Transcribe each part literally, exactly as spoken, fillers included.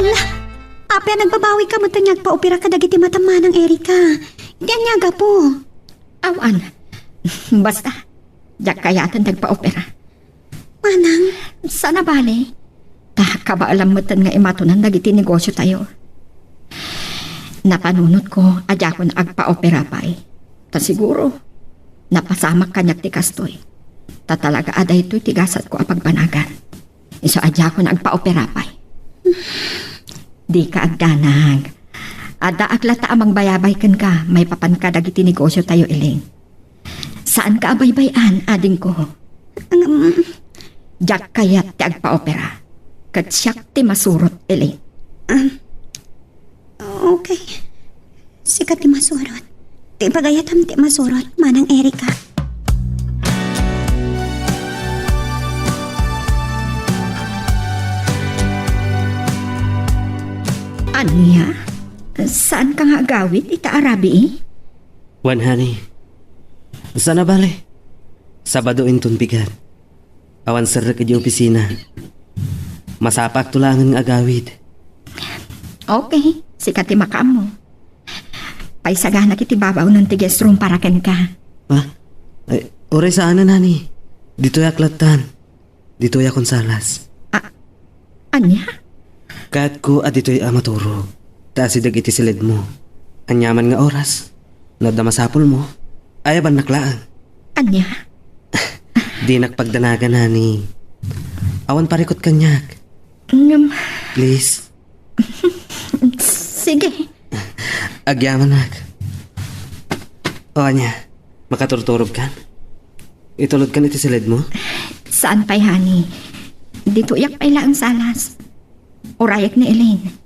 Ala, apay a nagbabawika metten nga agpaopera kadagiti matam, Manang Erika? Iti ania a gapu? Awan. Basta, diak kayaten dagpaopera. Manang? Saan a bale. Ta kabaelam metten nga imatonan dagiti negosiotayo. Napanunotko a diakon agpaopera pay. Ta siguro, napasamak kaniak ti kastoy. Ta talaga a daytoy ti gasatko a pagbanagan. Isu a diakon agpaopera pay. Dika agdanag. Addaak latta a mangbayabay kenka maipapan kadagiti negosiotayo, Elaine. Saanka a baybay-an, adingko. Ngem, diak kayat ti agpaopera. Ket siak ti masurot, Elaine. Ah, okay. Sika ti masurot. Ti pagayatam ti masurot, Manang Erika. Ania? Saanka nga agawid ita a rabii? Wen, honey. Saan a bale. Sabado inton bigat. Awan serrek idiay opisina. Masapakto laengen nga agawid. Okay, sika ti makaammo. Paisaganak iti babawnen ti guest room para kenka. Ha? Ay, uray saanen, honey. Ditoyak lattan. Ditoyakon salas. A-, ania? Kayatko a ditoy a maturog. Ta asideg iti siledmo. Aniaman nga oras. No adda masapulmo, ayabannak laeng. Ania? Dinak pagdanagan, honey. Awan parikut kaniak. Ngem. Please. Sige. Agyamanak. O, ania, makaturturogkan? Itulodkan iti siledmo? Saan pay, honey. Ditoyak pay laeng salas. Urayek ni Elaine.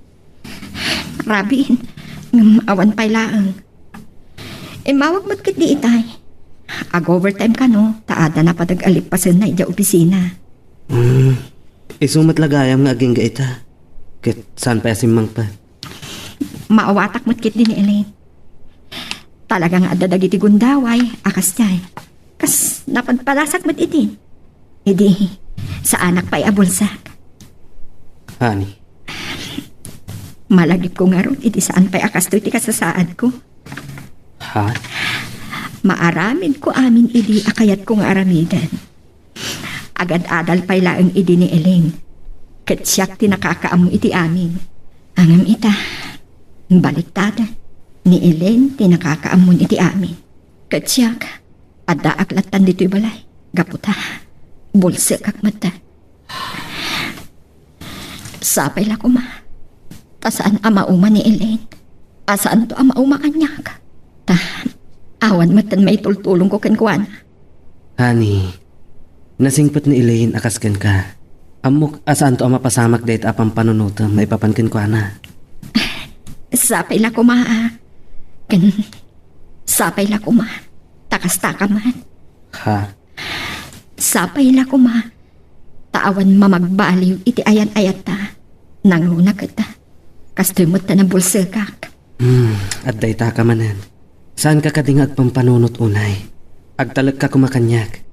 Rabiin, ngem awan pay laeng. Immawag met ketdi itay. Ag-overtime kano, ta adda napadag a lippasenna idiay opisina. Hmm. Isu met la gayam nga agingga ita. Ket saan pay a simmangpet? Maawatak met ketdi ni Elaine. Talaga nga adda dagiti gundaway a kasdiay. Kas napagpalasak met idin. Idi, saanak pay a bulsak. Honey. Malagipko ngarud idi saan pay a kastoy ti kasasaadko. Ha? Maaramidko amin idi a kayatko nga aramiden. Agad-adal pay laeng idi ni Elaine. Ket siak ti nakakaammo iti amin. Ngem ita, baliktaden. Ni Elaine ti nakakaammon iti amin. Ket siak, addaak lattan ditoy balay. Gapu ta, bulsekak met. Sapay la koma. Ta saan a mauma ni Elaine. A saanto a mauma kaniak. Ta, awan metten maitultulongko kenkuana. Honey, nasingpet ni Elaine a kas kenka. Ammok a saanto a mapasamak dayta a pampanunotem maipapan kenkuana. Sapay la koma a. Ken, sapay la koma. Ta kastaka met. Ha? Sapay la koma. Ta awan mamagbaliw iti ayan-ayatta. Nangruna ket, kastoy met ta nabulsekak. Hmm, adda itaka manen. Saanka kadi nga agpampanunot unay. Agtalekka koma kaniak.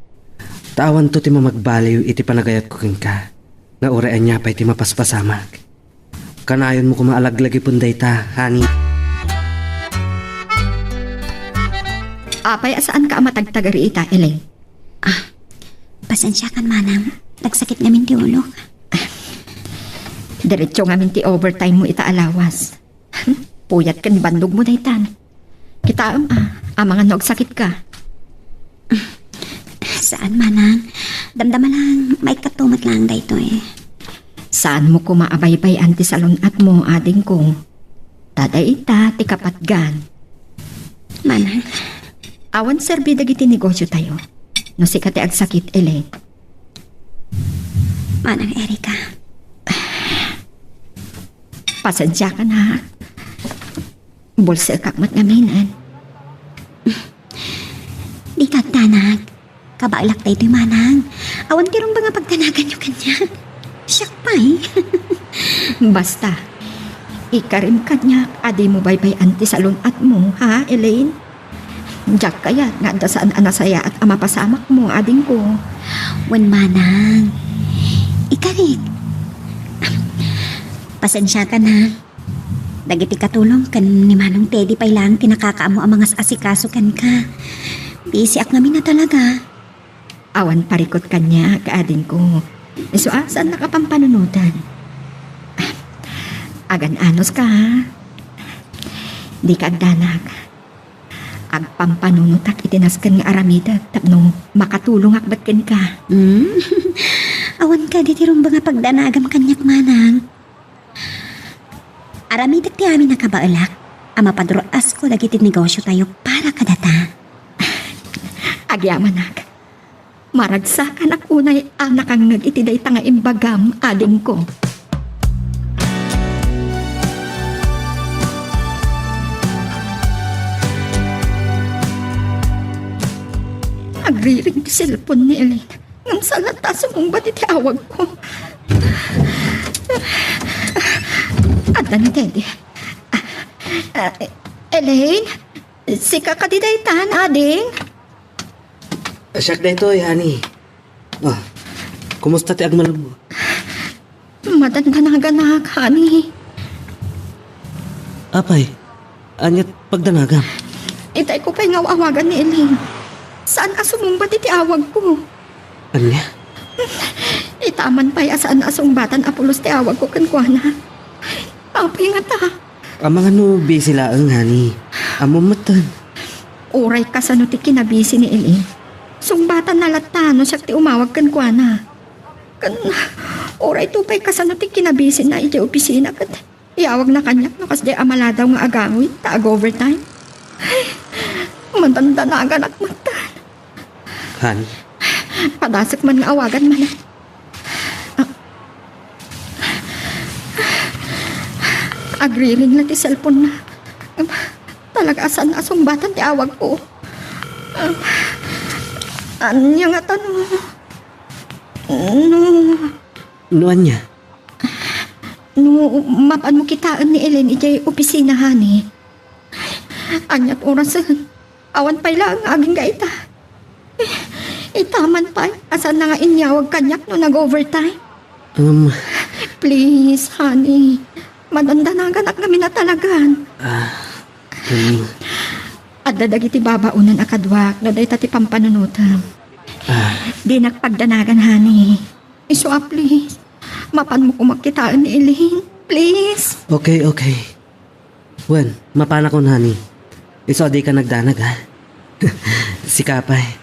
Ta awanto ti mamagbaliw iti panagayatko kenka, nga uray ania pay ti mapaspasamak. Kanayonmo koma a laglagipen dayta, honey. Apay a saanka a matagtagari ita, Elaine? Ah, pasensiakan, manang. Nagsakit ngamin ti ulok. Diretso ngamin ti overtime mo ita a lawas. Puyat ken bandogmo daytan. Kitaem a, amangan no agsakitka. Saan, manang. Damdama lang, maikkato met lang daytoy. Saanmo koma a baybay-an ti salun-atmo, adingko. Ta dayta ti kapatgan. Manang. Awan serbi dagiti negosiotayo. No sika ti agsakit, Elaine. Manang Erika. Pasensiakan, ha. Bulsekak met ngaminen. Dika agdanag. Kabaelak daytoy, manang. Awan ti rumbeng a pagdanaganyo kaniak. Siak pay. Basta, ikarim kaniak a dimo baybay-an ti salun-atmo, ha, Elaine? Diak kayat nga adda saan a nasayaat a mapasamakmo, adingko. Wen, manang. Ikarik. Pasensiakan, ha. Dagiti katulong ken ni Manong Teddy pay laeng ti nakakaammo a mangas-asikaso kenka. Busy-ak ngamin a talaga. Awan parikut kaniak, adingko. Isu a, saannak a pampanunotan. Agan-anuska, ha? Dika agdanag. Agpampanunotak iti nasken nga aramidek tapno makatulongak met kenka. Hmm? Awan kadi ti rumbeng a pagdanagam kaniak, manang. Aramidek ti amin a kabaelak a mapadruasko dagiti negosiotayo para kadata. Agyamanak. Maragsakanak unay a nakangngeg iti dayta nga imbagam, adingko. Agriring ti cellphone ni Elaine. Ngem saan latta a sumungbat iti awagko. Adda ni Teddy. Ah, ah, Elaine? Sika kadi daytan, ading? Siak daytoy, honey. Ah, kumusta ti agmalem mo? Madandanaganak, honey. Apay, aniat pagdanagam? Itay ko pay nga aw-awagan ni Elaine. Saan a sumungbat iti awagko. Ania? Itaman pay a saan a sungbatan a pulos ti awagko kenkuana. Apay ngata? Amangan no busy laeng, honey. Ammom metten. Uray kasano ti kinabisi ni Elaine, sungbatanna latta no siak ti umawag kenkuana. Ken uray to pay kasano ti kinabisina idiay opisina ket iyawagna kaniak no kasdiay a maladaw nga agawid ta ag-overtime. Ay, madandanaganak metten. Honey. Padasek man nga awagan manen. Ah. Agriring la ti cellphone na. Talaga a saan a sungbatan ti awagko. Ah. Ania ngata no? No. No ania? No, mapanmo kitaen ni Elaine idiay opisina, honey. Aniat orasen? Awan pay laeng nga agingga ita. Eh, itaman pay, a saanna nga inyawag kaniak no nag-overtime. Um. Please, honey. Madandanaganak ngamin a talagan. Ah, um. Adda dagiti babaonen a kaduak no dayta ti pampanunotem. Ah. Dinak pagdanagan, honey. Isu a, please. Mapanmo koma kitaen ni Elaine. Please. Okay, okay. Wen, mapanakon, honey. Isu a dika nagdanag, ha? Sika pay.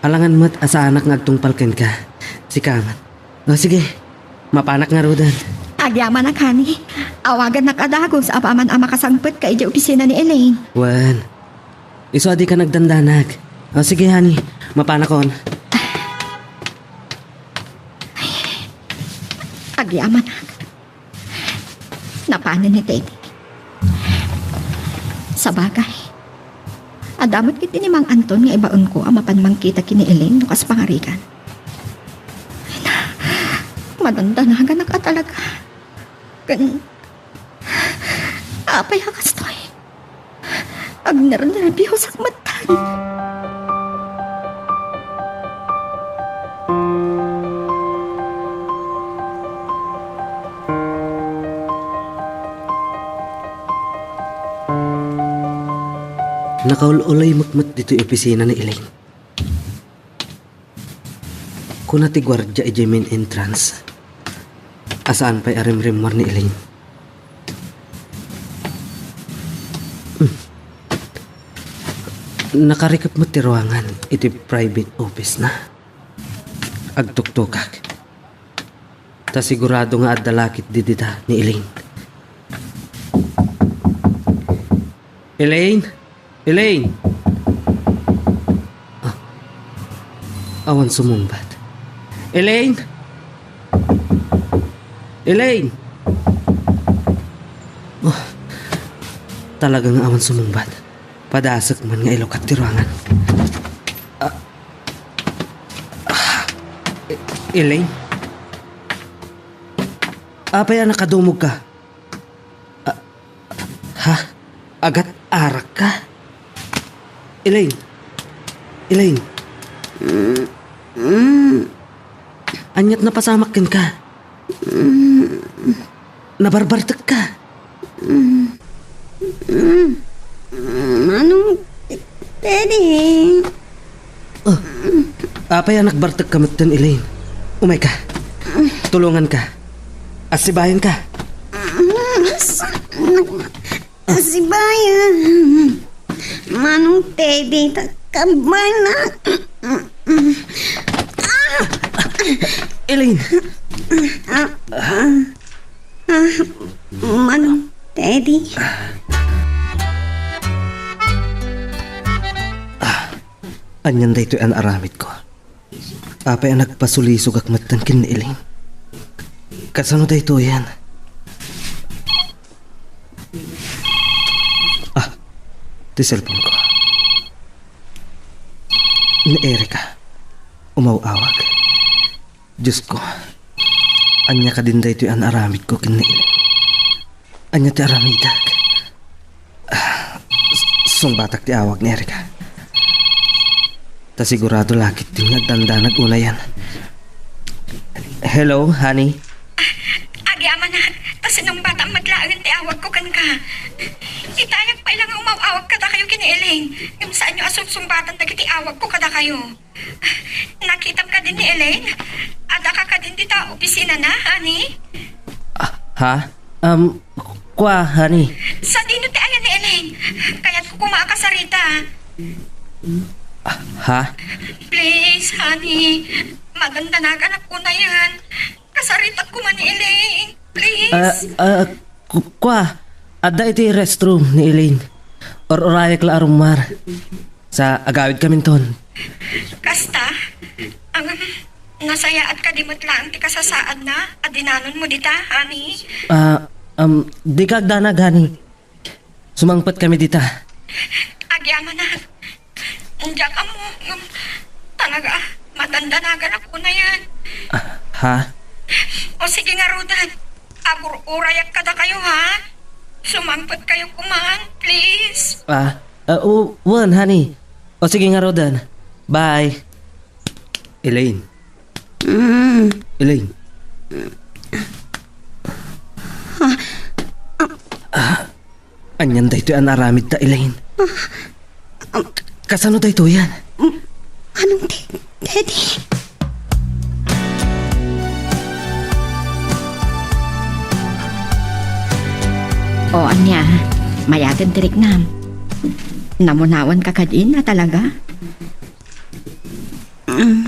Alangan met a saanak nga agtungpal kenka. Sika met. O, sige. Mapanak ngaruden. Agyamanak, honey. Awagannak a dagus apaman a makasangpetka idiay opisina ni Elaine. Wen. Isu a dika nagdandanag. O, sige, honey. Mapanakon. Agyamanak. Napanen ni Teddy. Sabagay, adda met ketdi ni Mang Anton nga ibaonko a mapan mangkita ken ni Elaine no kas pangarigan. Ay na, madandanaganak a talaga. Ken, apay a kastoy? Agnernerbiosak metten. Nakaul-uloymek met ditoy opisina ni Elaine. Kuna ti guardia idiay main entrance a saan pay a rimrimmuar ni Elaine. Hmm. Nakarikep met ti ruangan iti private office na. Agtuktokak. Ta sigurado nga adda lakit didita ni Elaine. Elaine? Elaine! Ah, awan sumungbat. Elaine! Elaine! Oh, talaga nga awan sumungbat. Padasek man nga ilukak ti ruangan. Ah. Ah. E-, Elaine? Apay a nakadumogka? Ah, ha? Agat-arakka? Elaine? Elaine? Mm, mm. Aniat napasamak kenka? Mm. Nabarbartekka. Mm. Mm. Manong Teddy. Oh, apay a nagbartekka metten, Elaine? Umayka. Tulonganka. Assibayanka. Mm. Sibayan. Manong Teddy, ta-, kabay na. Elaine! Ah, ah, ah, Manong Teddy. Anian daytoy a naaramidko? Apay a nagpasulisogak metten ken ni Elaine? Kasano daytoyen? Ah, ti cellphone ko. Ni Erica. Umaw-awag. Diosko, ania kadin daytoy a naaramidko ken ni Elaine? Ania ti aramidek? Ah, s-, sungbatak ti awag ni Erica. Ta sigurado la ketdin nga agdandanag unayen. Hello, honey? Agyamanak, ta sinungbatam met laengen ti awagko kenka. Itayak pay la nga umaw-awag kadakayo ken ni Elaine, ngem saanyo a sungsungbatan dagiti awagko kadakayo. Nakitam kadin ni Elaine? Addaka kadin dita opisinana, honey? Ah, ha? Um, kua, honey. Sadino ti ayan ni Elaine? Kayatko koma a kasarita. Ah, ha? Please, honey. Madandanaganak unayen. Kasaritak koma ni Elaine. Please. Ah, ah, ku-, kua, adda iti restroom ni Elaine. Ur-urayek la a rummuar. Sa agawidkaminton. Kasta? Ang nasayaat kadi met laeng ti kasasaadna a dinanonmo dita, honey? Ah, um, dika agdanag, honey. Sumangpetkami dita. Agyamanak. Diak ammo, ngem talaga, madandanaganak unayen. Ah, ha? O sige ngaruden, agur-urayak kadakayo, ha? Sumangpetkayo koma, please. Ah, ah, o, wen, honey. O sige ngaruden. Bye. Elaine. Mm. Elaine. Ah, ah. Ah, anian daytoy a naaramidta, Elaine? Ah, ah. Kasano daytoyen? Mm, anong te-, Teddy? O, ania, mayaten ti riknam. Namunawanka kadin a talaga? Mm.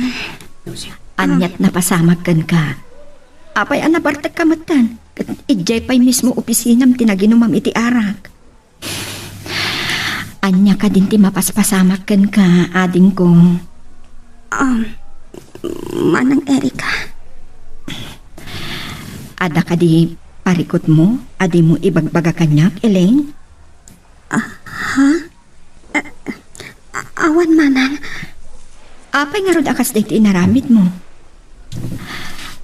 Aniat napasamak kenka? Apay a nabartekka metten? Ket idiay pay mismo opisinam ti naginumam iti arak. Ania kadin ti mapaspasamak kenka, adingko? Um, Manang Erica. Adda kadi parikutmo a dimo ibagbaga kaniak, Elaine? Ah, ha? Ah, ah, awan, Manang. Apay ngarud a kasdi ti inaramidmo?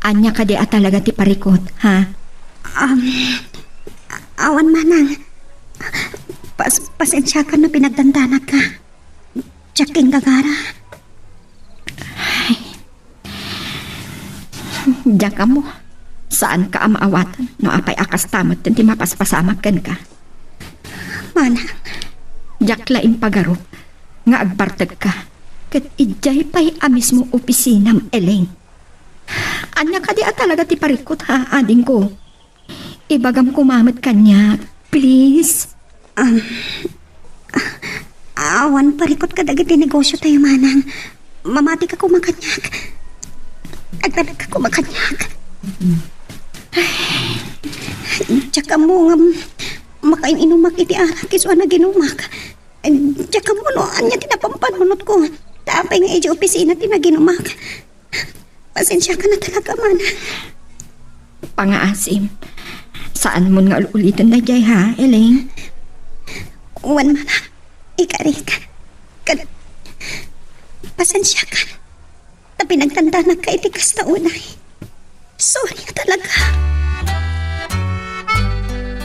Ania kadi a talaga ti parikut, ha? Um, awan, Manang. Pas-, pasensiakan no pinagdandanagka. Diak kinggagara. Ay. Diak ammo. Saanka a maawatan no apay a kasta met ti mapaspasamak kenka. Manang. Diak la impagarup nga agbartekka. Ket idiay pay a mismo opisinam, Elaine. Ania kadi a talaga ti parikut, ha, adingko? Ibagam koma met kaniak, please. Um, ah, awan parikut kadagiti negosio tayo, Manang. Mamatika koma kaniak. Agdanagka koma kaniak. Diak ammo nga makain-inumak iti arak isu a naginumak. Diak ammo no ania ti napanpanunotko. Ta apay nga idiay opisina ti naginumak. Pasensiakan a talaga, Manang. Pangaasim. Saanmon nga ul-uliten daydiay, ha, Elaine? Wen, Manang. Ikarik. Ket, pasensiakan. Ta pinagdandanagka iti kasta unay. Sorry a talaga.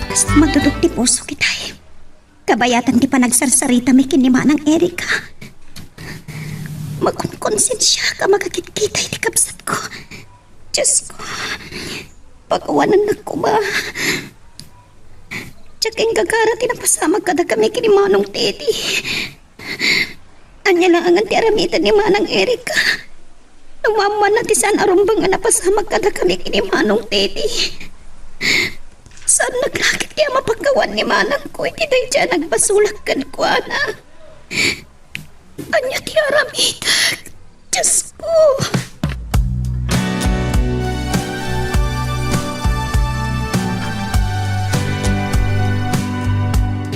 Basta madudok ti pusok itay. Kabayatan ti panagsarsaritami ken ni Manang Erica. Makonkonsensiak a makakitkita iti kabsatko. Diosko, Pakawanennak koma. Diak inggagara ti napasamak kadakami ken ni Manong Teddy. Ania laengen ti aramiden ni Manang Erika? No maammoanna ti saan a rumbeng a napasamak kadakami ken ni Manong Teddy. Saannak la ketdi a mapakawan ni manangko iti daydiay a nagbasolak kenkuana. Ania ti aramidek? Diosko!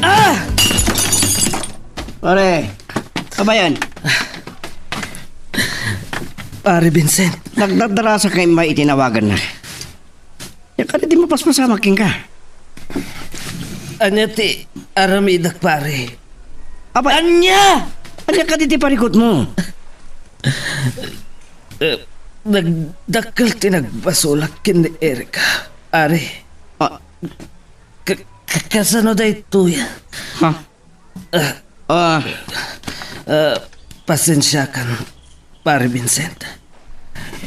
Ah! Pare, kabayan. Pare Vincent. Nagdardarasa ka imbay iti nawaganna. Ania kadi ti mapaspasamak kenka? Ania ti aramidek, pare? Apay, ania? Ania kadi ti parikutmo? Eh, nagdakkel ti nagbasolak ken ni Erika, pare. Ah. Ka-, ka-, kasano daytoy? Ha? Ah. Ah. Ah, pasensiakan, Pare Vincent.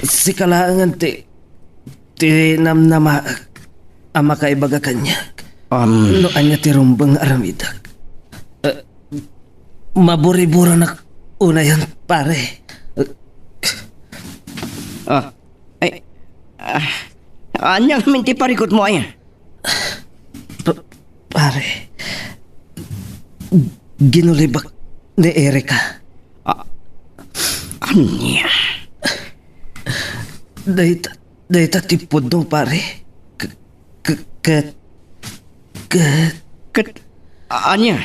Sika laengen ti, ti namnamaek a makaibaga kaniak. Um. No ania ti rumbeng nga aramidek. Ah, maburiburanak unayen, pare. Ah, ay, ah, ania ngamin ti parikutmo aya? Pa-, pare, ginulibak ni Erika. Ah, ania? Dayta, dayta ti pudno, pare. K-, k-, ket, ket, ket, ania?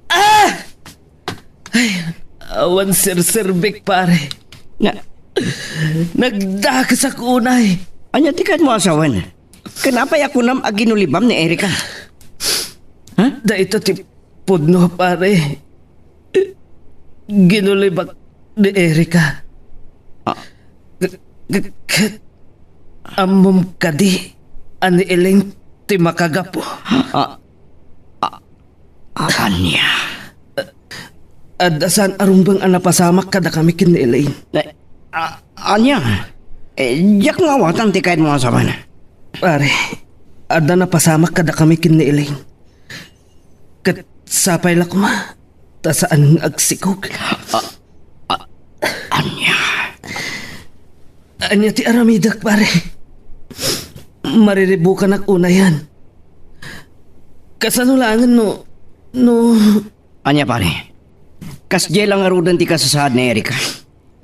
Ah! Ay, awan serserbek, pare. Na- Nagdakesak unay. Ania ti kayatmo a sawen? Ken apay a kunam a ginulibam ni Erika? Ha? Dayta ti pudno, pare. Ginulibak ni Erika. Ah. K-, k-, ket ammom kadi a ni Elaine ti makagapu? Ah. Ah. Ania? Adda saan a rumbeng a napasamak kadakami ken ni Elaine. Eh, a-, ania? Eh, diak nga awatan ti kayatmo a sawen. Pare, adda napasamak kadakami ken ni Elaine. Ket sapay la koma, ta saan nga agsikog. A-, a-, ania? Ania ti aramidek, pare? Mariribukanak unayen. Kasano laengen no, no Ania, pare? Kasdiay la ngaruden ti kasasaad ni Erika.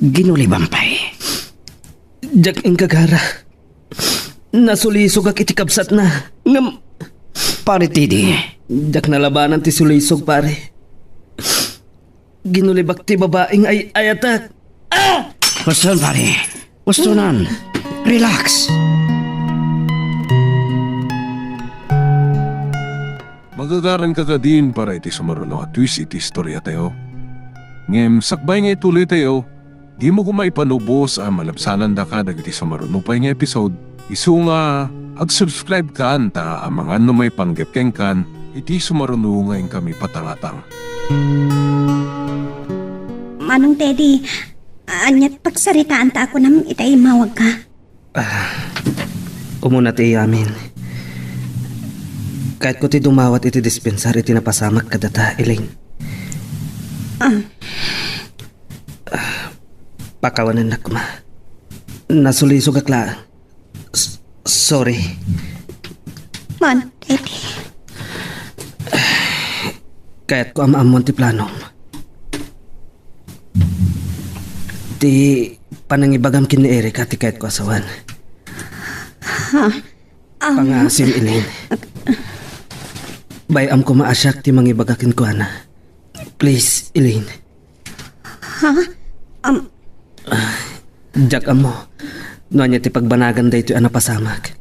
Ginulibam pay. Diak inggagara. Nasulisogak iti kabsatna. Ngem, Pare Teddy. Diak nalabanan ti sulisog, pare. Ginulibak ti babai nga ay-ayatek. Ah! Husto, pare. Husto, relax. Magagaran ka kadin para iti sumaruno a twist iti istoriatayo. Ngem sakbay nga ituloytayo, dimo koma ipanubos a malabsanandaka dagiti sumaruno pay nga episode, isu nga ag-subscribe kan ta amangan no maipanggep kenkan iti sumaruno nga inkami patangatang. Manong Teddy, aniat pagsaritaanta a kunam ita immawagka? Ah, umuna ti amin. Kayatko ti dumawat iti dispensar iti napasamak kadata, Elaine. Ah. Ah, pakawanennak koma. Nasulisogak laeng. S-, sorry. Manong Teddy. Kayatko a maammoan ti planom. Ti panangibagam ken ni Erika ti kayatko a sawen. Ha? Am- Pangaasim, Elaine. Bay-am koma a siak ti mangibaga kenkuana. Please, Elaine. Ha? Am- Diak ammo no ania ti pagbanagan daytoy a napasamak.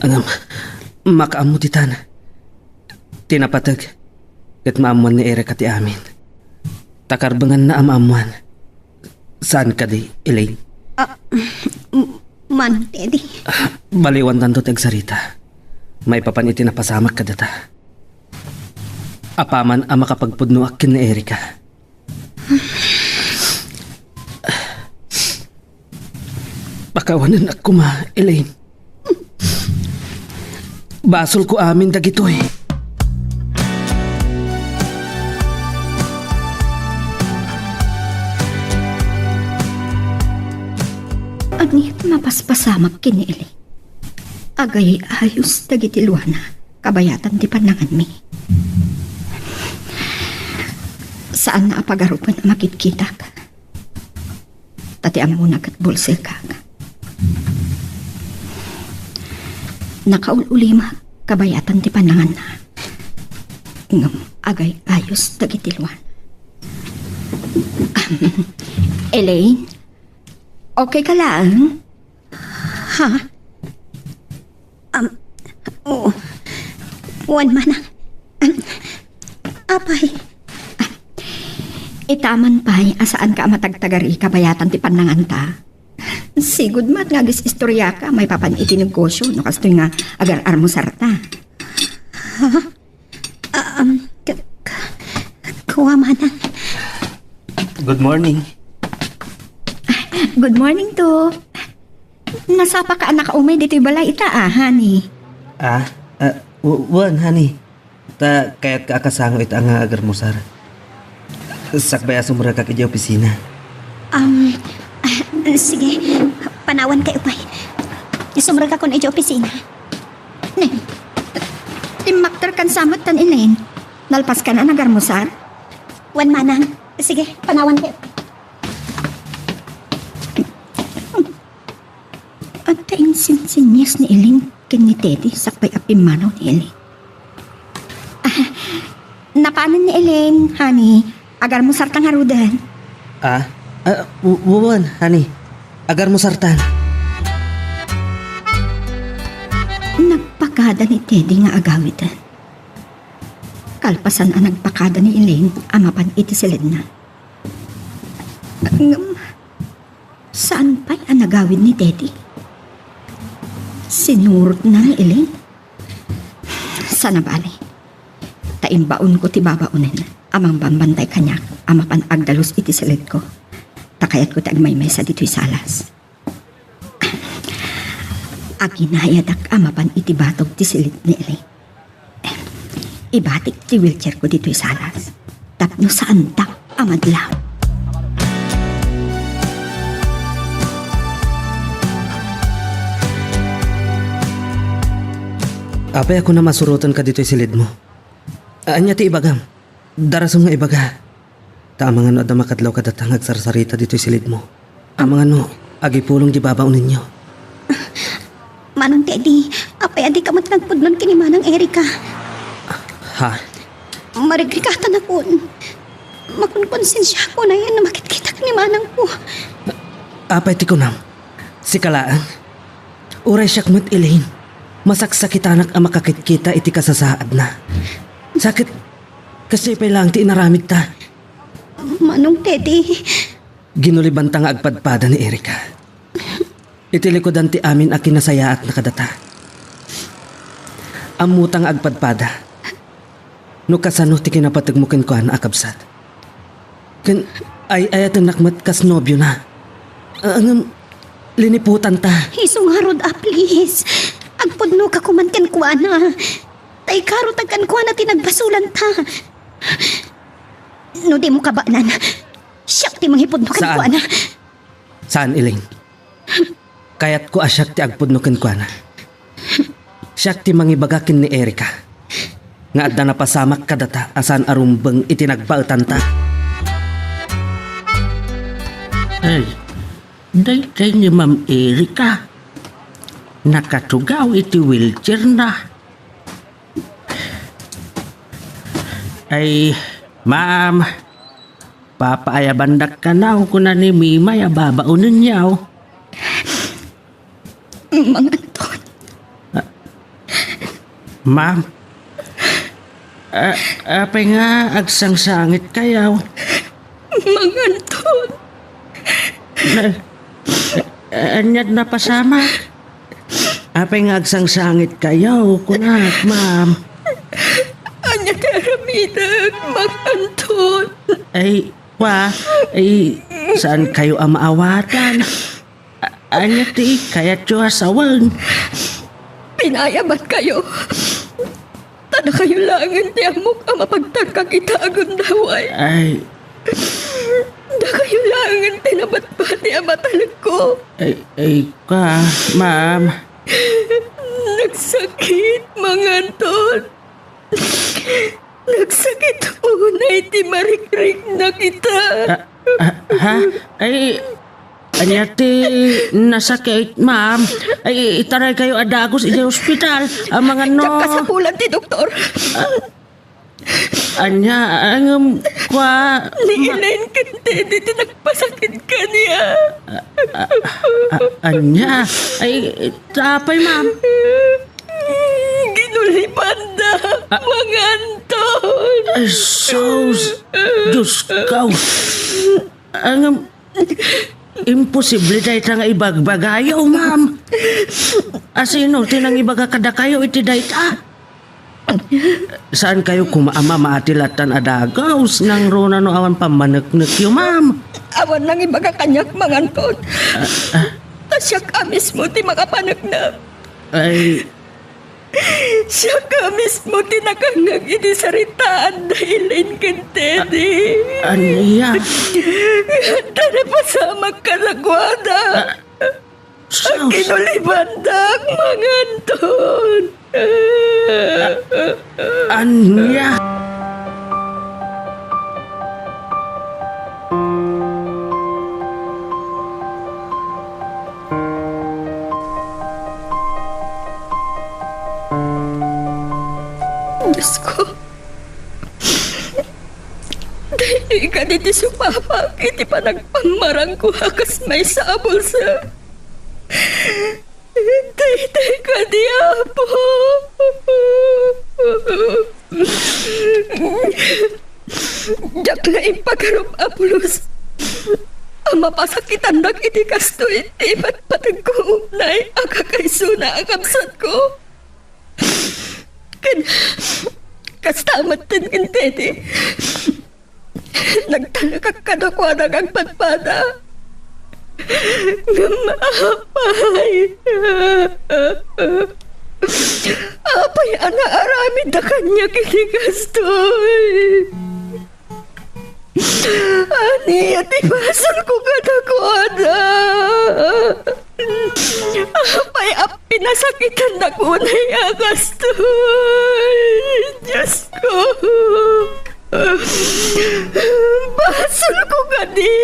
Ngem, makaammo ditan. Ti napateg, ket maammoan ni Erika ti amin. Ta karbenganna a maammoan. Saan kadi, Elaine? Ah, m-, Manong Teddy. Baliwantanto ti agsarita. Maipapan iti napasamak kadata. Apaman a makapagpudnoak ken ni Erika. Pakawanennak koma, Elaine. Basolko amin dagitoy. Ania ti mapaspasamak ken ni Eli? Agay-ayos dagiti luana, kabayatan ti pannanganmi. Saanna a pagarupen a makitkitak. Ta ti ammona ket bulsekak. Nakaul-ulimak kabayatan ti pannanganna. Ngem agay-ayos dagiti luana. Elaine, okay ka laeng? Ha? Um, oo. Wen manang. Um, apay? Itaman pay a saanka a matagtagari kabayatan ti pannanganta. Sigud met nga agis-istoriaka maipapan iti negosio no kastoy nga agar-armusarta. Ha? Ah, um, k-, k-, kua manang. Good morning. Good morning, to. Nasapaka a nakaumay ditoy balay ita, ah, honey. Ah, ah, w-, wen, honey. Ta kayatka a kasango ita nga agarmusar. Sakbay a sumrekak idiay opisina. Um, ah, sige. Panawankayo pay. Sumrekakon idiay opisina. Ne, timmakterkan sa met tan, Elaine. Nalpaskan a nagarmusar? Wen manang. Sige, panawankayo pay. Adda insinsinnias ni Elaine ken ni Teddy sakbay a pimmanaw ni Elaine. Ah, napanen ni Elaine, honey. Agarmusarta ngaruden. Ah? Ah, w-, wen, honey. Agarmusartan. Nagpakada ni Teddy nga agawiden. Kalpasan a nagpakada ni Elaine a mapan iti siledna. Ngem, saan pay a nagawid ni Teddy? Sinurotna ni Elaine? Saan a bale. Ta imbaonko ti babaonen a mangbambantay kaniak a mapan agdalus iti siledko. Ta kayatko ti agmaymaysa ditoy salas. Aginayadak a mapan iti batog ti siled ni Eli. Ibatik ti wheelchairko ditoy salas tapno saandak a madlaw. Apay a kunam a surotenka ditoy siledmo? Ania ti ibagam? Darasem nga ibaga. Ta amangan no adda makadlaw kadata nga agsarsarita ditoy siledmo. Amangan no agipulong di babaonenyo. Manong Teddy, apay a dika met nagpudnon ken ni Manang Erica? Ha? Marigrigatanakon. Makonkonsensiako nayen no makitkitak ni manangko. Apay ti kunam? Sika laeng? Uray siak met, Elaine, masaksakitanak a makakitkita iti kasasaadna. Sakit, kasdiay pay laeng ti inaramidta. Manong Teddy. Ginulibanta nga agpadpada ni Erica. Iti likudan ti amin a kinasayaatna kadata. Ammota nga agpadpada no kasano ti kinapategmo kenkuana a kabsat. Ken ay-ayatennak met kas nobiona. Ah, ngem, liniputanta. Isu ngarud a, please. Agpudnoka koman kenkuana. Ta ikarutak kenkuana ti nagbasolanta. No dimo kabaenan, siak ti mangipudno kenkuana. Saan, Elaine. Kayatko a siak ti agpudno kenkuana. Siak ti mangibaga ken ni Erica nga adda napasamak kadata a saan a rumbeng iti nagbaetanta. Ay, daytay ni Ma'am Erica. Nakatugaw iti wheelchairna. Ay, ma'am, papaayabandak kanaw, kuna ni Mimay a babaonenyaw. Manganton. Ah, ma'am, ah, apay nga agsangsangitkayaw? Manganton. Na, ania't napasamak? Apay nga agsangsangitkayaw, kunak, ma'am? Ania ti aramidek, Manganton? Ay, wa, ay, saankayo a maawatan? A-, ania ti kayatyo a sawen? Inayabankayo. Ta dakayo laengen ti ammok a mapagtarkak ita a gundaway. Ay. Dakayo laengen ti nabatbati a matalekko. Ay, ay, ka, ma'am. Nagsakit, Mang Anton. Nagsakit unay ti marikriknak ita. Ah, ah, ha? Ay, ania ti nasakit, ma'am? Ay, itaraykayo a dagus idiay ospital. Amangan no. Diak kasapulan ti doktor. Ah, ania, ngem, kua, Ni ma- Elaine ken Teddy ti nagpasakit kaniak. Ah, ah, ah, ania? Ay, apay, ma'am? Ginulibanda, Ah. Mang Anton. Ay, sus! Diyos ko! Ang, imposible dayta nga ibagbagayo, ma'am. Asino ti nangibaga kadakayo iti dayta? Saankayo koma a mamati lattan a dagus, nangruna no awan pammaneknekyo, ma'am? Awan nangibaga kaniak, Mang Anton. Ah, ah. Ta siak a mismo ti makapaneknek. Ay. Siak a mismo ti nakangngeg iti saritaan da Elaine ken Teddy. A-, ania? Adda napasamak kadakuada. A-, sus. Ginulibandak, Mang Anton. A-, ania? Diyos ko, daytoy kadi ti supapak iti panagpammarangko a kas maysa a bulsek. Daytoy kadi, Apo. Diak la impagarup a pulos a mapasakitandak iti kastoy ti ipatpategko unay a kakaisuna a kabsatko. Ken kasta met ken Teddy. Nagtalekak kadakuada nga agpadpada. Ngem apay, apay a naaramidda kaniak iti kastoy? Ania ti basolko kadakuada? Apay a pinasakitannak unay a kastoy? Diosko, basolko kadi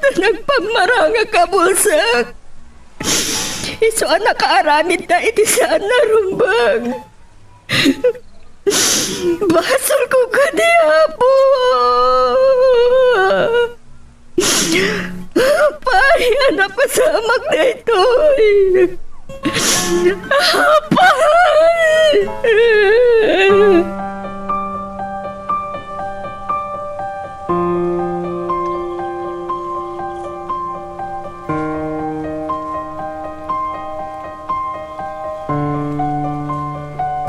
ta nagpammarangak a bulsek? Isu a nakaaramidda iti saan a rumbeng. Basolko kadi, Apo. Apay a napasamak daytoy? Apay!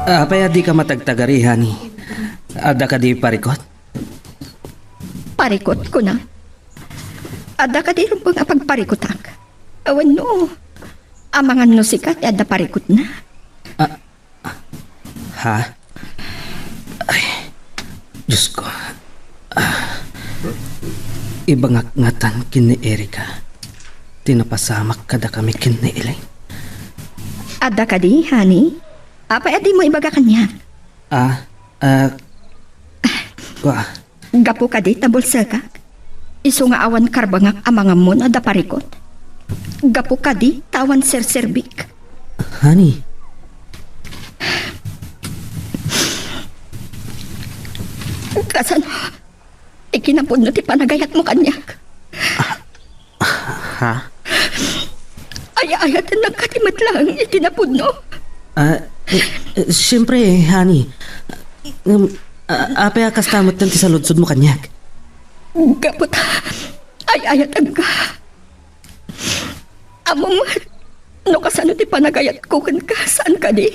Apay a dika matagtagari, honey? Adda kadi parikut? Parikut, kuna? Adda kadi rumbeng a pagparikutak? Awan no. Amangan no sika ti adda parikutna. Ah, Ha? Ay, Diosko. Ah, ibangak ngatan ken ni Erika ti napasamak kadakami ken ni Elaine. Adda kadi, honey? Apay a dimo ibaga kaniak? Ah, ah, wa. Gapu kadi ta bulsekak? Isu nga awan karbengak amangan no adda parikut? Gapu kadi ta awan serserbik? Honey. Kasano ti kinapudno ti panagayatmo kaniak? Ha? Ay-ayatennak kadi met laeng iti napudno? Ah, eh, eh, siyempre, honey. Um, a-, apay a kasta met ti saludsodmo kaniak? Gapu ta ay-ayatenka. Ammom met no kasano ti panagayatko kenka, saan kadi?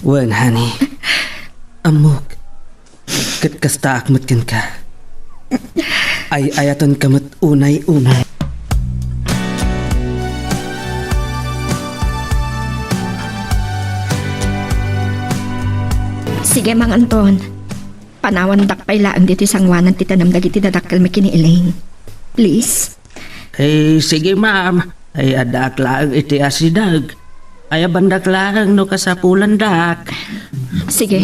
Wen, honey. Ammok. Ket kastaak met kenka. Ay-ayatenka met unay-unay. Sige, Mang Anton. Panawandak pay laeng ditoy sangoanan ti tanem dagiti dadakkelmi ken ni Elaine. Please? Eh, sige, ma'am. Ay, addaak laeng iti asideg. Ayabandak laeng no kasapulandak. Sige.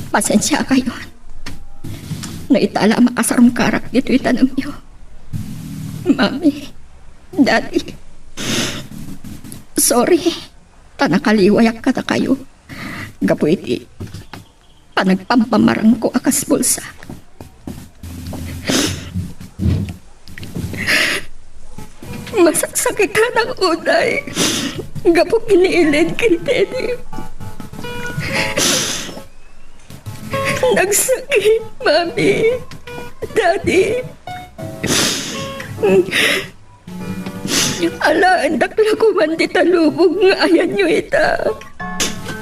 Pasensiakayon no ita la a makasarungkarak ditoy tanemyo. Mami, Daddy, sorry ta nakaliwayak kadakayo gapu iti panagpampamarangko a kas bulsa. Masaksakitanak unay gapu ken ni Elaine ken Teddy. Nagsakit, Mami, Daddy. Alaendak la koma ti talubong nga ayanyo ita.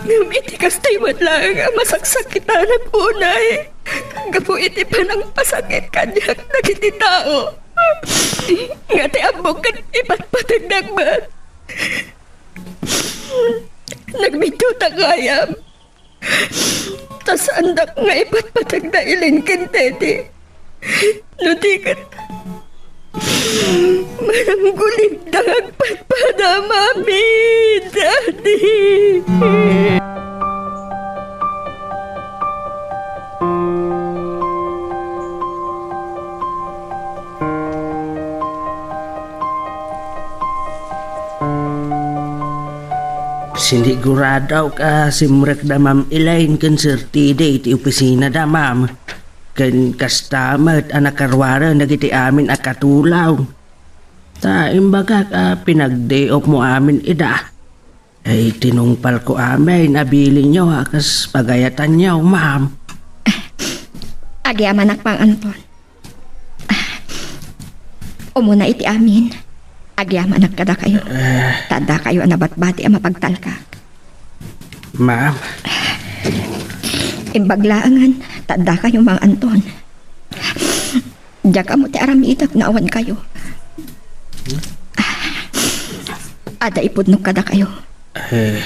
Ngem iti kastoy met laeng a masaksakitanak unay gapu iti panangpasakit kaniak dagiti tao nga ti ammok ket ipatpategdak met. Nagbiddutaka gayam. Ta saandak nga ipatpateg da Elaine ken Teddy. No di ket, mananggulitda nga agpadpada, Mami, Daddy. Siniguradok a simrekda Ma'am Elaine ken Sir Teddy iti opisinada, ma'am. Ken kasta met a nakaruaren dagiti amin a katulong. Ta imbagak a pinagdiopmo amin ida. Ay, tinungpalko amin a bilinyo a kas pagayatanyo, ma'am. Agyamanak, Mang Anton. Umuna iti amin, agyamanak kadakayo. Eh. Ta addakayo a nabatbati a mapagtalkak. Ma'am. Imbag laengen, ta addakayo, Mang Anton. Diak ammo ti aramidek no awan kayo. Adda ipudnok kadakayo. Eh.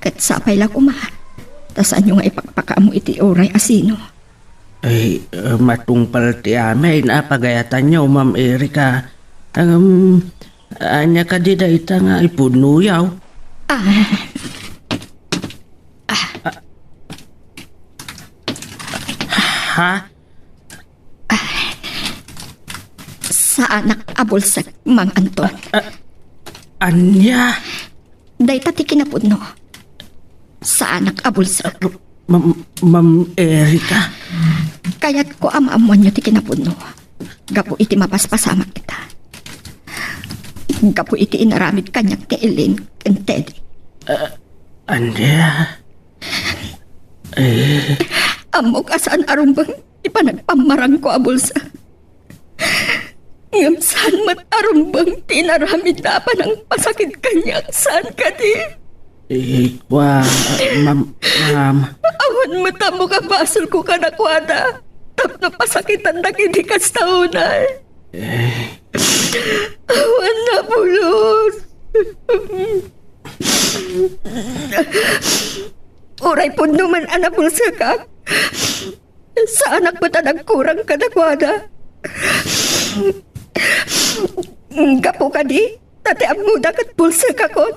Ket sapay la koma, ta saanyo nga ipakpakaammo iti uray a sino. Ay, eh, matungpal ti amin a pagayatanyo, Ma'am Erika. Ngem, ania kadi dayta nga ipudnoyo? Ah. Ha? Saanak a bulsek, Mang Anton. Ah, ania? Dayta ti kinapudno. Saanak a bulsek. Ma'am, Ma'am Erika? Kayatko a maammoanyo ti kinapudno. Gapu iti mapaspasamak ita. Gapu iti inaramid kaniak ni Elaine ken Teddy. Ah, ania? Eh. Ammok a saan a rumbeng ti panagpammarangko a bulsa. Ngem saan met a rumbeng ti inaramidda a panangpasakit kaniak, saan kadi? Eh, kua, ma'am, ma'am. Awan met ammok a basolko kadakuada tapno pasakitan dagiti kasta unay. Eh. Awan a pulos. Uray pudno man a nabulsekak, saanak met a nagkurang kadakuada. Gapu kadi, ta ti ammoda ket bulsekakon,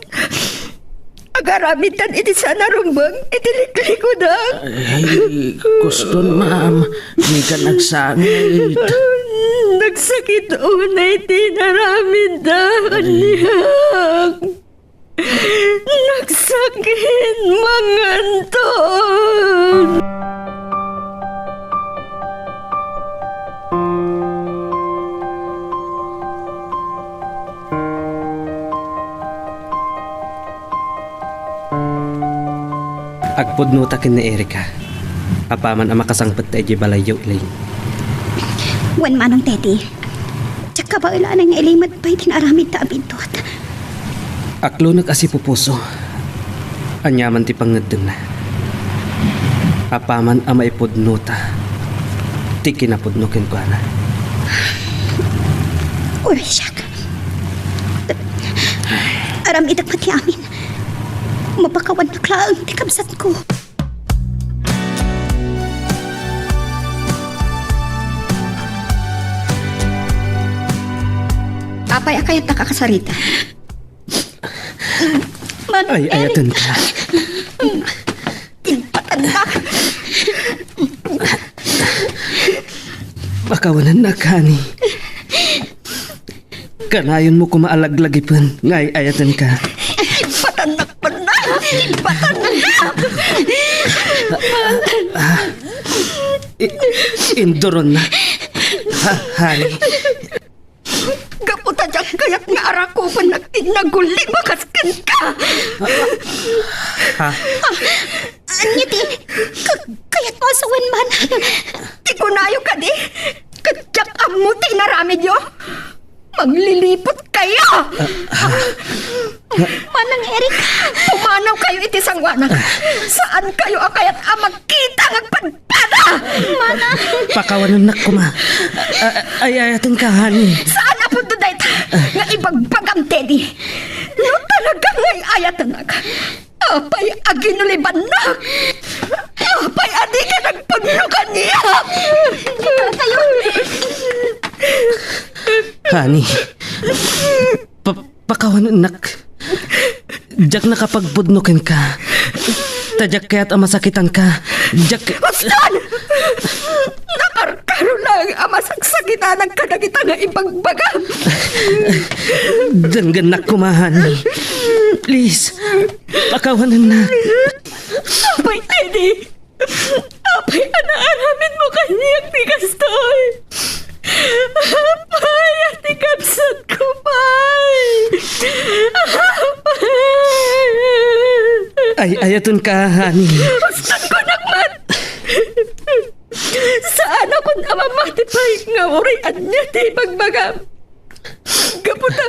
agaramiddan iti saan a rumbeng iti liklikuda. Ay, kuston, ma'am. Dikan agsangit. Nagsakit unay ti inaramidda kaniak. Nagsakit, Mang Anton! Agpudnota ken ni Erika. Apaman a makasangpet ta idiay balayyo, Elaine. Wen, Manong Teddy. Diak kabaelan nga Elaine met pay ti naaramidda a biddut. Aklonek a sipupuso. Aniaman ti pangngeddengna. Apaman a maipudnota ti kinapudno kenkuana. Uray, siak. Aram-idek met ti amin. Mapakawannak laeng ti kabsatko. Apay a kayatnak a kasarita? Manang Ay, Eric. Ayatenka. Timpatannak. Pakawanennak, honey. Kanayonmo koma a laglagipen nga ay-ayatenka. Timpatannak pay. Timpatannak. Ah, i-, induronnak. Ha, honey. Gapu ta diak kayat nga arakupennak ti nagulli bakas kenka. Ha? Ania ti ka-, kayatmo a sawen man? Ti kunayo kadi, ket diak ammo ti inaramidyo. Magliliput kayo! Manang Eric! Pumanaw kayo iti sangoanak. Saan kayo a kayat a magkita nga agpadpada! Manang! Pakawanennak koma. A-, ay-ayatenka, honey. Saan a punto dayta nga ibagbagam, Teddy? No talaga nga ay-ayatennak, apay a ginulibannak? Apay a dika nagpudno kaniak? Kayo! Honey, pa-, pakawanennak. Diak nakapagpudno kenka. Ta diak kayat a masakitanka. Diak Uston! Nakarkaro lang a masaksakitannak kadagita nga ibagbagam. Denggennak koma, honey. Please, pakawanennak. Apay, Teddy! Apay a naaramidmo kaniak ti kastoy? Apay a ti kabsatko pay? Apay! Ay-ayatenka, honey. Uston ko nakmat! Saan a koma a mamati pay nga uray ania ti ibagbagam. Gapu ta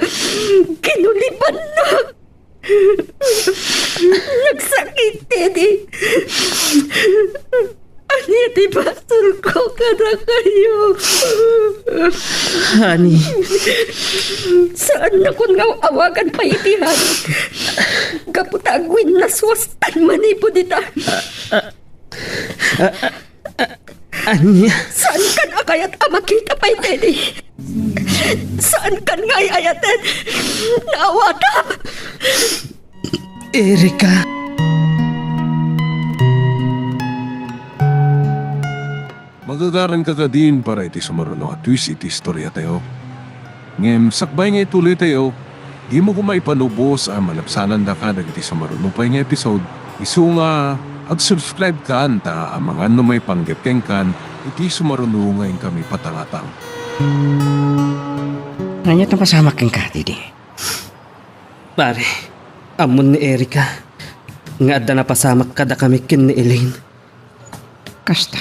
kinulibannak. Nagsakit, Teddy. Ania ti basolko kadakayo? Honey. Saanna koma nga awagan pay iti honey. Gapu ta agwinnaswastan manipud ita. Ania? Saankan a kayat a makita pay, Teddy? Saankan nga ay-ayaten? Naawatam! Erika. Magagaranka kadin para iti sumaruno a twist iti istoriatayo. Ngem sakbay nga ituloytayo, dimo koma ipanubos a malabsanandaka dagiti sumaruno pay nga episode. Isu nga ag-subscribe kan ta amangan no maipanggep kenkan iti sumaruno nga inkami patangatang. Ania ti napasamak kenka, Teddy? Pare, ammon ni Erika nga adda napasamak kadakami ken ni Elaine. Kasta.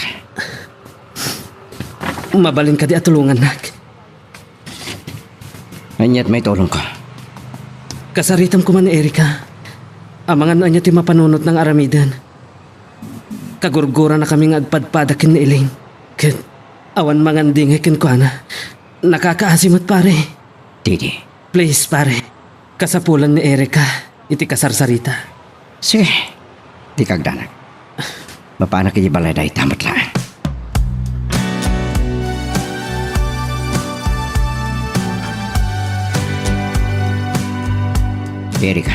Mabalin kadi a tulongannak? Ania ti maitulongko? Kasaritam koma ni Erika. Amangan no ania ti mapanunotna nga aramiden. Kagurguranakami nga agpadpada ken ni Elaine. Ket awan mangandingay kenkuana. Nakakaasi met, pare. Teddy. Please, pare. Kasapulan ni Erika iti kasarsarita. Sige. Dika agdanag. Mapanak iti balay dayta met laeng. Erika.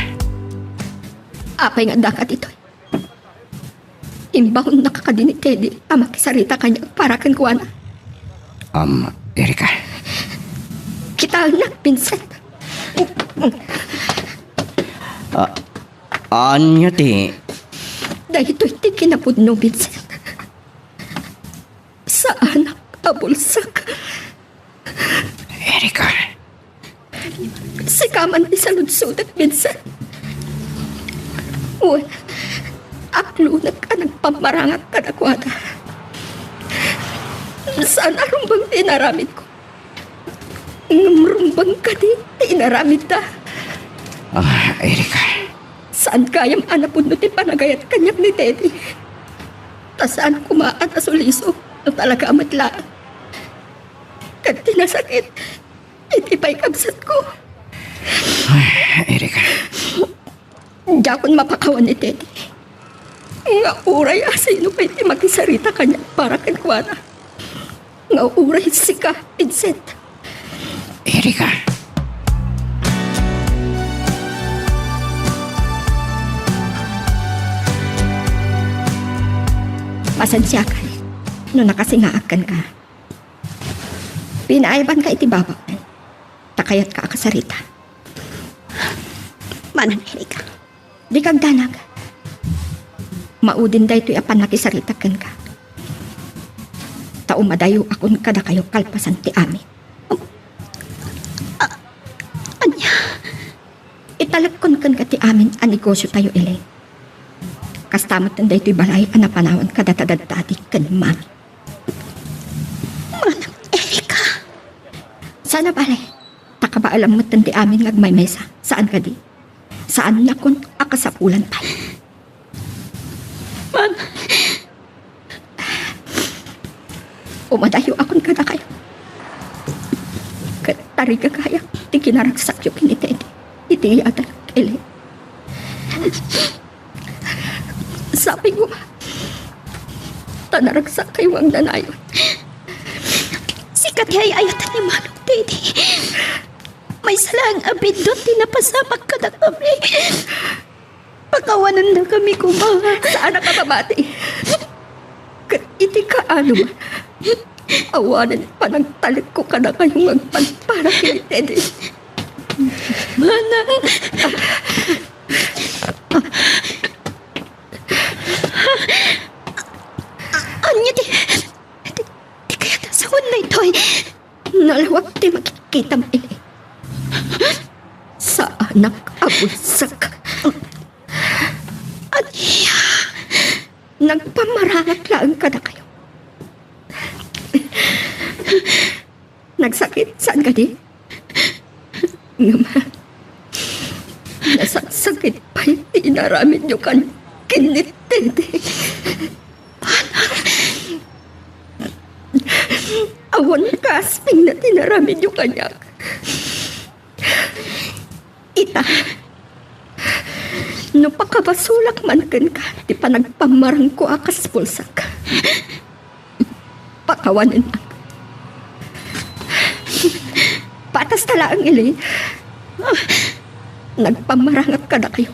Apay nga addaka ditoy? Imbaonnaka kadi ni Teddy a makisarita kaniak para kenkuana? Um, Erika. Kitaennak, Vincent. Ah, ania ti? Daytoy ti kinapudno, Vincent. Saanak a bulsak. Erika. Sika man ti saludsodek, Vincent. Wen, aklonek a nagpammarangak kadakuada. Saan a rumbeng ti inaramidko. Ngem rumbeng kadi ti inaramidda. Ah, Erika. Saan gayam a napudno ti panagayat kaniak ni Teddy. Ta saan koma a nasuliso no talaga a met laeng. Ket ti nasakit, iti pay kabsatko. Ay, Erika. Diakon mapakawan ni Teddy. Nga uray a sino pay ti makisarita kaniak para kenkuana. Nga uray sika, Vincent. Erika. Pasensiakan no nakasingaak kenka. Pinaaybanka iti babak, ta kayatka a kasarita. Manang Erika. Dika agdanag. Maudin daytoy a pannakisaritak kenka. Ta umadayokon kadakayo kalpasan ti amin. A-, ania? Italekkon kenka ti amin a negosiotayo, Elaine. Kasta met daytoy balay a napanawan kadata daddadi ken mami. Manang Erika. Saan a bale, ta kabaelam met ti amin nga agmaymaysa. Saan kadi? Saannakon a kasapulan pay. Man. Umadayoakon kadakayo. Ket tarigagayak ti kinaragsakyo ken ni Teddy iti iyadayok, Elaine. Sapay koma ta naragsakkayo nga agnanayon. Sika ti ay-ayaten ni Manong Teddy. Maysa laeng a biddut ti napasamak kadakami. Pakawanennakami koma. Saanak a mabati. Ket iti kaano man, awanen panagtalekko kadakayo nga agpan para ken ni Teddy. Manang. Ania ti, ti, ti kayat a sawen daytoy? Nalawag ti makikkitam, Elaine. Saanak a bulsek. Ania? Nagpammarangat laeng kadakayo. Nagsakit, saan kadi? Ngem, nasaksakit pay ti inaramidyo kan-, ken ni Teddy. Awan kaaspingna ti inaramidyo kaniak. Ita, no pakabasolak man kenka ti panagpammarangko a kas bulsek, pakawanennak. Patasta laeng, Elaine. Nagpammarangat kadakayo.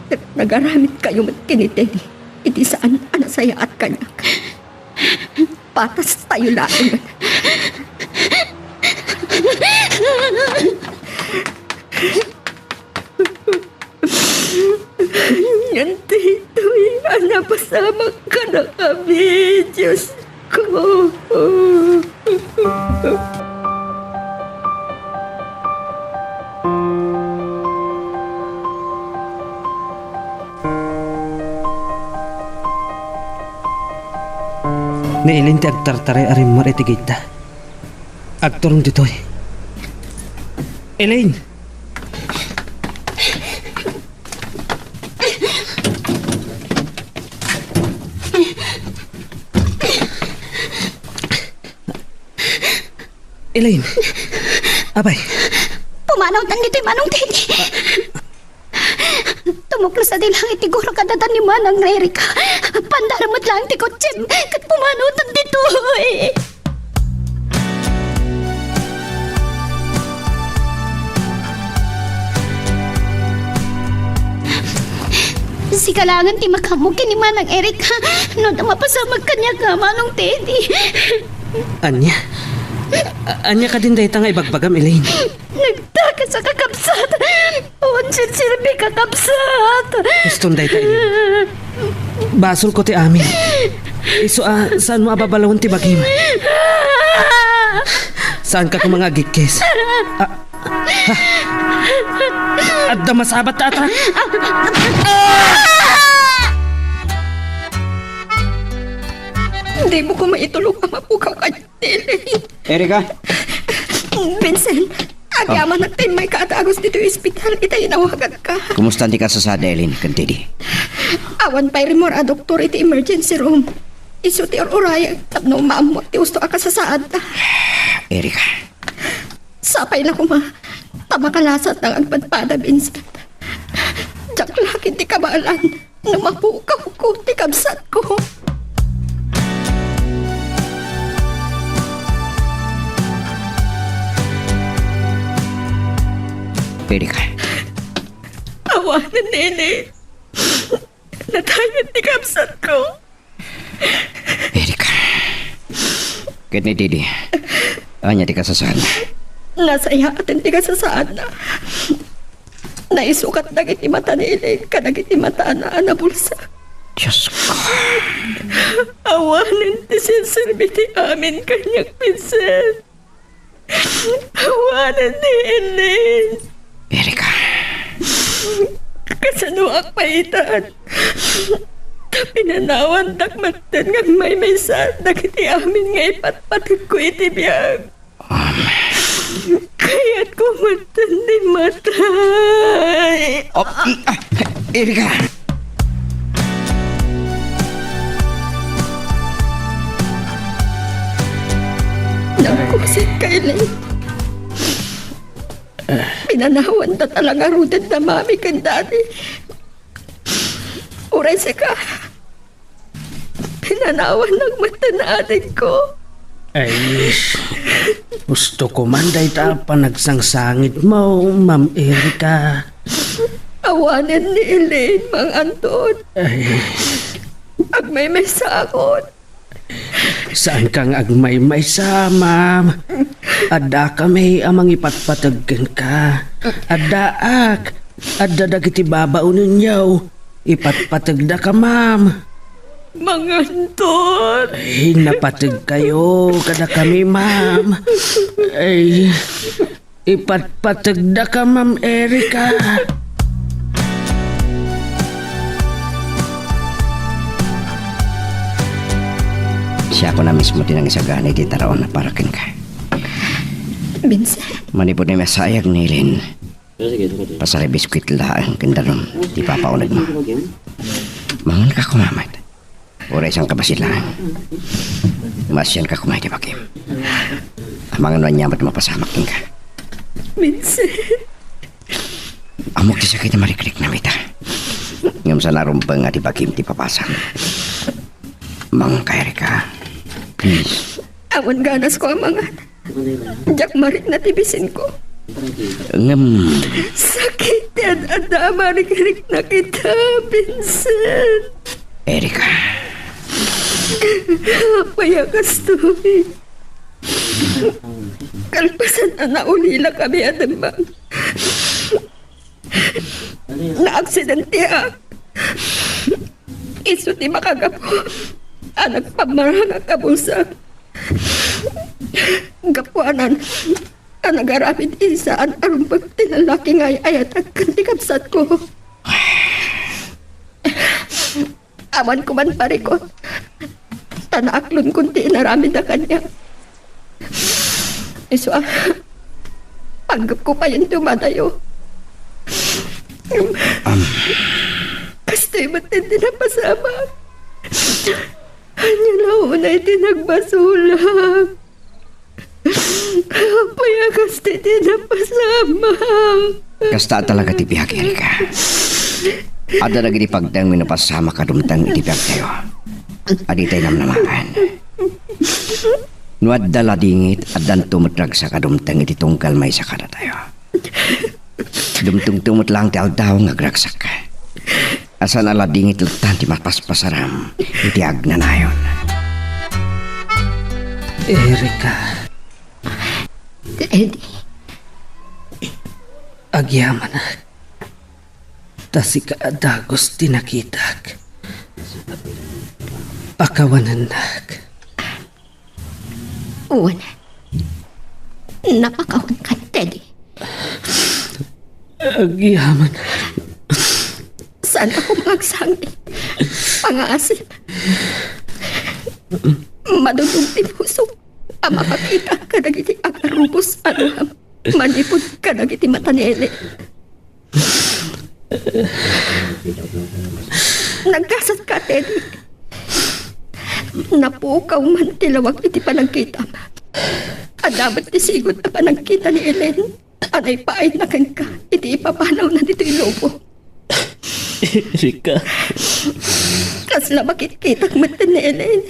Ket nagaramidkayo met ken ni Teddy iti saan a nasayaat kaniak. Patastayo laeng. Ngem daytoy a napasamak kadakami, Diosko. Ni Elaine ti agtartaray a rimmar iti gidda. Agturong ditoy. Elaine! Elaine! Apay! Pumanawtan ditoy Manong Teddy. Tumuklos a di langit ti gurok a dada ni Manang Erika. Pandarem met laeng ti kotsem ket pumanawtan ditoy. Sika laengen ti makaammo ken ni Manang Erika no adda mapasamak kaniak nga Manong Teddy. Ania? A-, ania kadin dayta nga ibagbagam, Elaine? Nagtakas a kakabsat. Awan serserbi, kakabsat. Huston dayta, Elaine. Basolko ti amin. Isu a, saanmo a babalawen ti bagim. Saanka koma nga agikkis. A, ha? Adda masabat ta atrak. Dimo koma itulok a mapukaw kaniak, Elaine. Erika? Vincent, agyamanak ta immayka a dagus ditoy ospital ita inawagakka. Kumusta ti kasasaad, Elaine, ken Teddy? Awan pay rimmar a doktor iti emergency room. Isu ti ur-urayek tapno maammoak ti usto a kasasaadda. Erika. Sapay la koma. Ta makalasat nga agpadpada, Vincent. Diak la ketdi kabaelan no mapukawko ti kabsatko. Erika. Awanen, Nene. Natayed ti kabsatko. Erika. Ket ni Didi, ania ti kasasaadna? Nasayaaten ti kasasaadna. Naisukat dagiti mata ni Elaine kadagiti matana a nabulsak. Diosko. Awanen ti serserbi ti amin kaniak, Vincent. Awanen ni Elaine. Erika. Kasanoak pay itan? Ta pinanawandak metten nga agmaymaysa dagiti amin nga ipatpategko iti biag. Kayatko metten ti matay. Oh, mm, ah, Erika! Nagkusit ka, Elaine. Pinanawanda ta la ngaruden da Mami ken Daddy. Uray sika, pinanawannak met ti adingko. Ay, gusto ko man dayta a panagsangsangitmo, Ma'am Erika. Awanen ni Elaine, Mang Anton. Ay. Agmaymaysaakon. Saanka nga agmaymaysa, ma'am. Addakami a mangipatpateg kenka. Addaak. Adda dagiti babaonenyo. Ipatpategdaka, ma'am. Manganton. Ay, napategkayo kadakami, ma'am. Ay, ipatpategdaka, Ma'am Erika. Siakon a mismo ti nangisagana iti taraon a para kenka. Vincent. Manipud ni masayag ni Elaine, pasaribiskuit laeng ken danum ti papaunegmo. Manganka koma met. Uray saan ka basilan. Maasianka koma iti bagim. Amangan no ania met mapasamak kenka. Vincent. Ammok ti sakit a marikriknam ita. Ngem saan a rumbeng a ti bagim ti papasam. Manganka, Erika. Please. Awan ganasko a mangan. Diak marikna ti bisinko. Ngem. Sakit ti ad-adda a marikriknak ita, Vincent. Erika. Apay a kastoy? Kalpasan a naulilakami a demmak. Naaksidentiak. Isu ti makagapu a nagpammarangak a bulsa. Gapuanan a nagaramid iti saan a rumbeng ti lallaki nga ay-ayatek ken ti kabsatko. Awan ko man parikut, ta naaklon kon ti inaramidda kaniak. Isu a, panggepko payen ti umadayo. Am. Kastoy met ti napasamak. Ania la unay ti nagbasolak? Apay a kasta ti napasamak? Kasta talaga ti biag, Erika. Adda dagiti pagdeng wenno pasamak a dumteng iti biagtayo a ditay namnamaen. No adda ladingit, addanto met ragsak a dumteng iti tunggal maysa kadatayo. Dumtengto met laeng ti aldaw nga agragsak. A saan a ladingit latta ti mapaspasaram iti agnanayon. Erika. Lady. Agyamanak. Ta sika a dagus ti nakitak. Pakawanennak. Wen, napakawankan, Teddy. Agyaman. Saan ako nga agsangit? Pangasim. Madudog ti puso a makakita kadagiti agarubos a ruam manipud kadagiti mata ni Elaine. Naggasat ka, Teddy. Napukaw man ti lawag iti panagkitam. Adda met ti sigud a panagkita ni Elaine. a naipaayna kenka iti ipapanawna ditoy lubong. Erika. Kasla makitkitak metten ni Elaine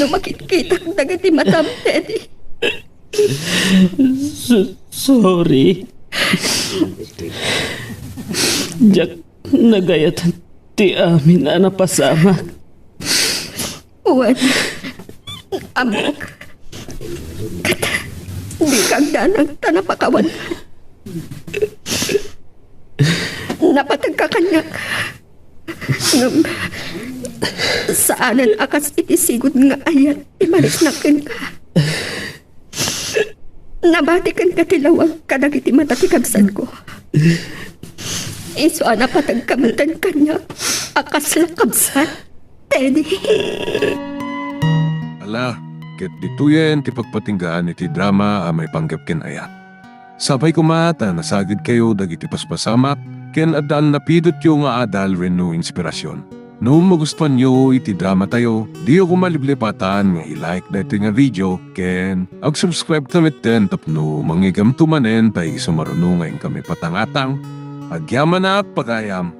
no makitkitak dagiti matam, Teddy. S-, sorry. Diak nagayat ti amin a napasamak. Wen, ammok, ket dika agdanag ta napakawan. Napategka kaniak. Ngem saanen a kas iti sigud nga ayat ti marisnak kenka. Nabati kenka ti lawag kadagiti mata ti kabsatko. Isu a napategka metten kaniak a kasla kabsat, Teddy. Ala, ket ditoyen ti pagpatinggaan iti drama a maipanggep ken ayat. Sapay koma ta nasagidkayo dagiti paspasamak ken adda a napidotyo nga adal wenno inspirasyon. No magustuanyo iti dramatayo, diyo koma liplipatan nga i-like daytoy nga video ken ag-subscribe ta metten tapno mangigamto manen ta isu maruno nga inkami patangatang. Agyamanak, pagayam!